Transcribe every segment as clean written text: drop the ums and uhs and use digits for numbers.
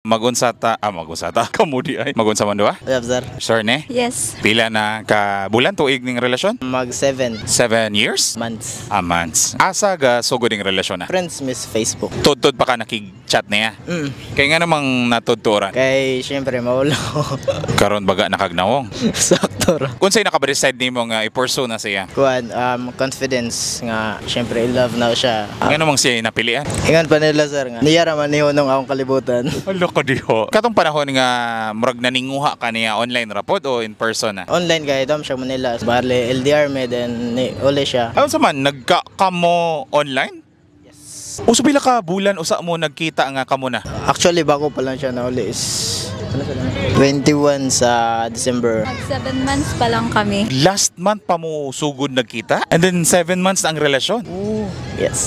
Magunsa ta, ah, magunsa ta, kamo di ay. Magunsa man duha? Yep, sir. Sir ne? Yes. Pila na ka bulan, tuig ning relasyon? Mag 7 7 years? Months. Ah, months. Asa ga sugod ning relasyon na? Friends miss Facebook. Tudtod pa ka nakig-chat niya? Mm. Kay nga namang natudturan? Kay syempre mawala ko. Karon baga nakagnawong. Sakto ra. Unsay nakaba-decide nimo nga i-pursue na siya? Kuan, confidence nga syempre in love na siya. Nga namang siya napilian? Ingon pa nila, sir, nga niya ra man nihunong akong kalibutan. Hala ka diho. Katong panahon nga murag naninguha ka niya, online ra pod o in person na? Online kay dom siya Manila. Bale LDR me, then ni uli siya. Ayon sa man nagka kamo online? Yes. Uso pila ka bulan usa mo nagkita nga kamo na? Actually, bago pa lang siya na uli is ano sa 21 sa December. Mag 7 months pa lang kami. Last month pa mo sugod nagkita and then 7 months na ang relasyon. Yes.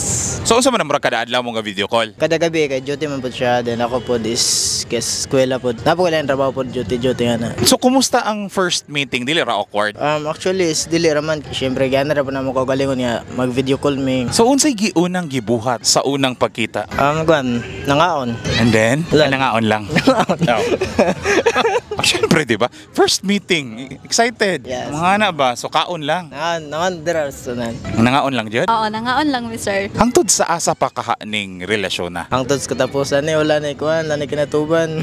So unsa man ang murag kada adlaw mo nga video call? Kada gabi kay duty man pud siya, then ako pod is kes eskwela pod. Napo lang trabaho pod, duty duty nga na. So kumusta ang first meeting, dili ra awkward? Actually is dili ra man, syempre gana ra pa na mo kaugalingon nga mag video call mi. So unsay giunang gibuhat sa unang pagkita? Kuan, nangaon. And then, Wala. Nangaon lang. Oh. Siyempre, di ba? First meeting, excited. Yes. Mga na ba? So kaon lang. Nangaon, nangaon dira sa tanan. Nangaon lang jud. Oo, nangaon lang mi, sir. Hangtod sa asa pa kaha ning relasyon na? Hangtod sa katapusan ni, wala na kuan, wala na kinatuban.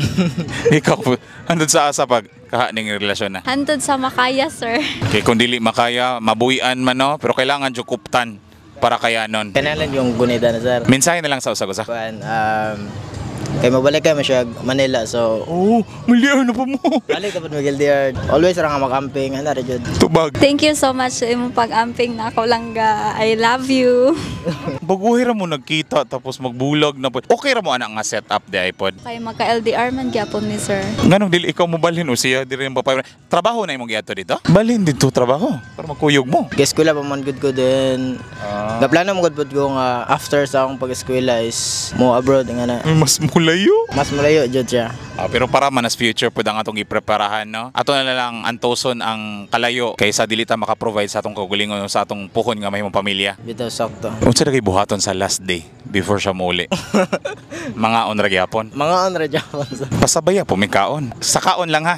Ikaw, hangtod sa asa pa kaha ning relasyon na? Hantod sa makaya, sir. Okay, kung dili makaya, mabuhian man, no, pero kailangan jud kuptan para kayanon. Kanalan yung gunita na, sir. Mensahe na lang sa usag-usa. Kuan, kay mabalik kay mo siya Manila, so Oh, malian na pa mo. balik dapat mag LDR. Always ra nga mag-amping ana ra jud. Tubag. Thank you so much sa imong pag-amping na ako langga. I love you. Baguhi ra mo nagkita tapos magbulag na po. Okay ra mo ana nga setup di ay pod? Kay magka-LDR man gyapon mi, sir. Nganong dili ikaw mo balhin o siya diri ang papay? Trabaho na imong giadto dito? Balhin dito trabaho para magkuyog mo. Kay eskwela pa man gud ko din. Ah. Gaplano mo gud pud ko nga after sa akong pag-eskwela is mo abroad nga na. Mas mulayo. Mas malayo jud siya. Ah, pero para man as future pud ang atong gipreparahan, no. Ato na lang antoson ang kalayo kaysa dili ta maka-provide sa atong kaugalingon o sa atong puhon nga mahimong pamilya. Bitaw, sakto. Unsa ra kay buhaton sa last day before siya muuli? Mga on ra gyapon. Mga on ra gyapon, sir. Pasabaya po may kaon. Sa kaon lang ha.